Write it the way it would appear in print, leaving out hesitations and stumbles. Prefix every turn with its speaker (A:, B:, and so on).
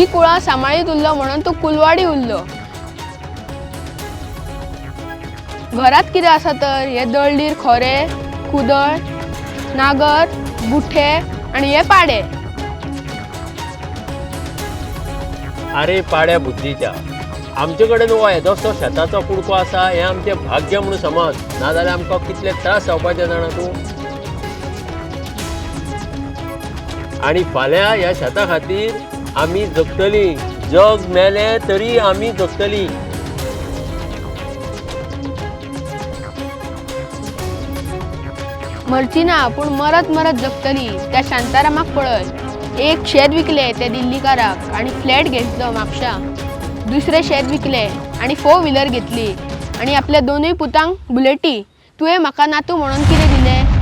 A: ही कुळां सांबाळीत उरलो म्हणून तूं कुलवाडी उरलो. घरात कितें आसा तर हे दळडीर खोरे, कुदळ, नागर, बुठे आनी हे पाडे.
B: अरे पाड्या बुद्धीच्या, आमचे कडेन हो येदोसो शेताचो कुडको आसा हें आमचें भाग्य म्हणून समज, नाजाल्यार आमकां कितले त्रास जावपाचे जाणा तूं. आनी फाल्यां ह्या शेता खातीर आमी जगतलीं, जग मेलें तरी आमी जगतलीं.
A: मरची ना पूण मरत मरत जगतली. त्या शांतारामाक पळय, एक शेत विकले त्या दिल्लीकाराक आनी फ्लॅट घेतलो म्हापशा, दुसरें शेत विकले आनी फोर व्हिलर घेतली आनी आपल्या दोनूय पुतांक बुलेटी. तुवें म्हाका नातू म्हणून कितें दिलें?